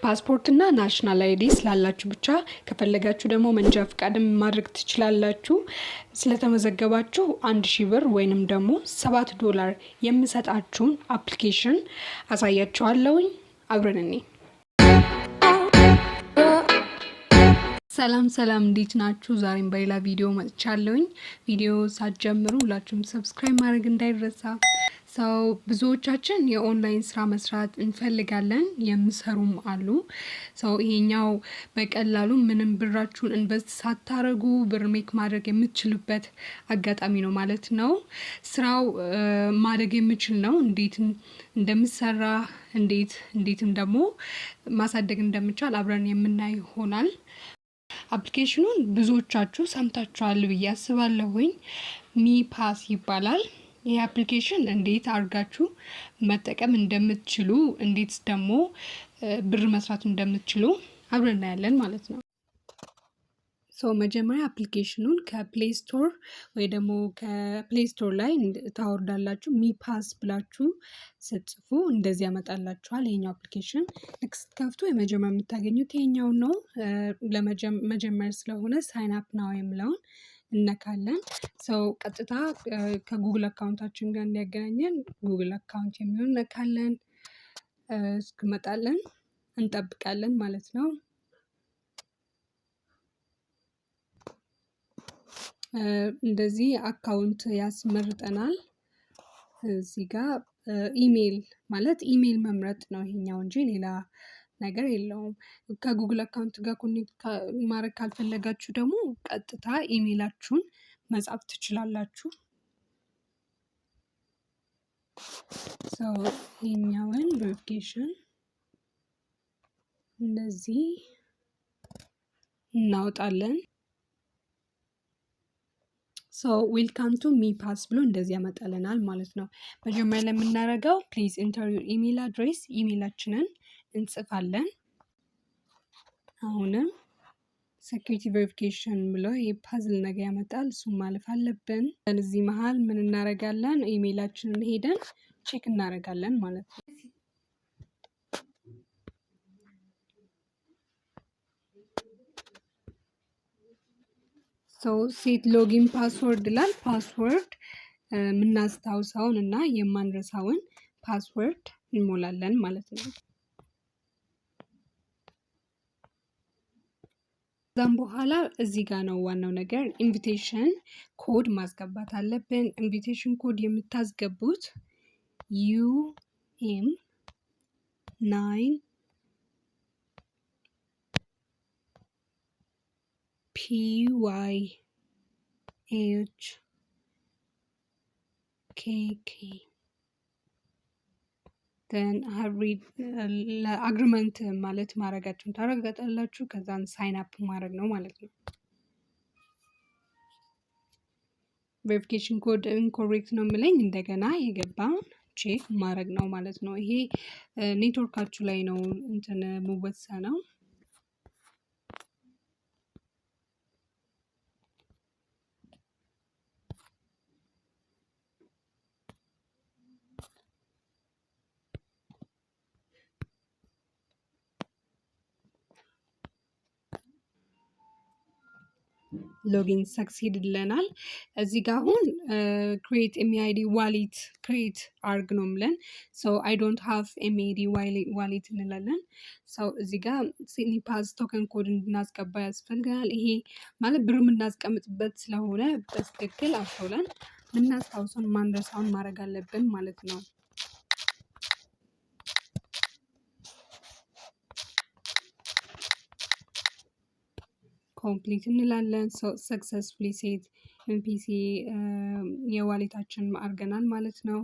ፓስፖርት እና national ID ስላላችሁ ብቻ፣ ከፈለጋችሁ ደግሞ መንጃ ፍቃድም ማድረግ ትችላላችሁ። ስለተመዘገባችሁ 1,000 ብር ወይንም ደግሞ 7 ዶላር የምሰጣችሁን application አሳያችኋለሁኝ። አብረን እኔ ሰላም ሰላም፣ እንዴት ናችሁ? ዛሬም በሌላ ቪዲዮ መጥቻለሁኝ። ቪዲዮ ሳትጀምሩ ሁላችሁም subscribe ማድረግ እንዳይረሳ። So ብዙዎቻችን የኦንላይን ስራ መስራት እንፈልጋለን፣ የምሰሩም አሉ። So ይሄኛው በቀላሉ ምንም ብራችሁን invest ሳታረጉ ብር make ማድረግ የምትችሉበት አጋጣሚ ነው ማለት ነው። ስራው ማደግ የሚችል ነው። እንዴት እንደምሰራ፣ እንዴትም ደግሞ ማሳደግ እንደሚቻል አብረን የምናይ ይሆናል። Application ኑን ብዙዎቻችሁ ሰምታችኋል ብዬ አስባለሁኝ። Me Pass ይባላል። ይህ application እንዴት አድርጋችሁ መጠቀም እንደምትችሉ፣ እንዴት ደግሞ ብር መስራት እንደምትችሉ አብረን እናያለን ማለት ነው። So መጀመሪያ application ኑን ከ Play Store ወይ ደግሞ ከ Play Store ላይ ታወርዳላችሁ። Me Pass ብላችሁ ስትጽፉ እንደዚህ ያመጣላችኋል። ይሄኛው application ልክ ስትከፍቱ የመጀመሪያ የምታገኙት ይሄኛው ነው። ለመጀመር ስለሆነ sign up now የሚለውን እነካለን። So ቀጥታ ከ Google account ኣችን ጋር እንዲያገናኘን Google account የሚሆን እነካለን። እስክመጣለን እንጠብቃለን ማለት ነው። እንደዚህ account ያስመርጠናል። እዚህ ጋር ኢሜይል ማለት ኢሜይል መምረጥ ነው ይሄኛው እንጂ ሌላ ነገር የለውም። ከ Google account ጋር connect ማድረግ ካልፈለጋችሁ ደግሞ ቀጥታ ኢሜይላችሁን መጻፍ ትችላላችሁ። So ይሄኛውን verification እንደዚህ እናወጣለን። So welcome to Me Pass ብሎ እንደዚህ ያመጣልናል ማለት ነው። መጀመሪያ ላይ የምናደርገው please enter your email address፣ ኢሜይላችንን እንጽፋለን። አሁንም security verification ብሎ ይሄ puzzle ነገር ያመጣል። እሱን ማለፍ አለብን። እዚህ መሀል ምን እናደርጋለን? ኢሜይላችንን ሄደን check እናደርጋለን ማለት ነው። So set login password ይላል። Password የምናስታውሰውን እና የማንረሳውን password እንሞላለን ማለት ነው። ከዛም በኋላ እዚህ ጋር ነው ዋናው ነገር፣ invitation code ማስገባት አለብን። Invitation code የምታስገቡት UM9 PYHKK, then ለ agreement ማለት ማድረጋችሁን ታረጋግጣላችሁ። ከዛን sign up ማድረግ ነው ማለት ነው። Verification code incorrect ነው የሚለኝ፣ እንደገና የገባውን check ማድረግ ነው ማለት ነው። ይሄ ኔትወርካችሁ ላይ ነው እንትን የሚወሰነው። Login succeed ይለናል። እዚህ ጋር አሁን create MeID wallet create አርግ ነው ምለን። So I don't have MeID wallet እንላለን። So እዚህ ጋር MePass token code እንድናስገባ ያስፈልገናል። ይሄ ማለት ብር የምናስቀምጥበት ስለሆነ በትክክል አስተውለን የምናስታውሰውን ማንረሳውን ማድረግ አለብን ማለት ነው። Complete እንላለን። Successfully set MPC የ wallet ኣችን አድርገናል ማለት ነው።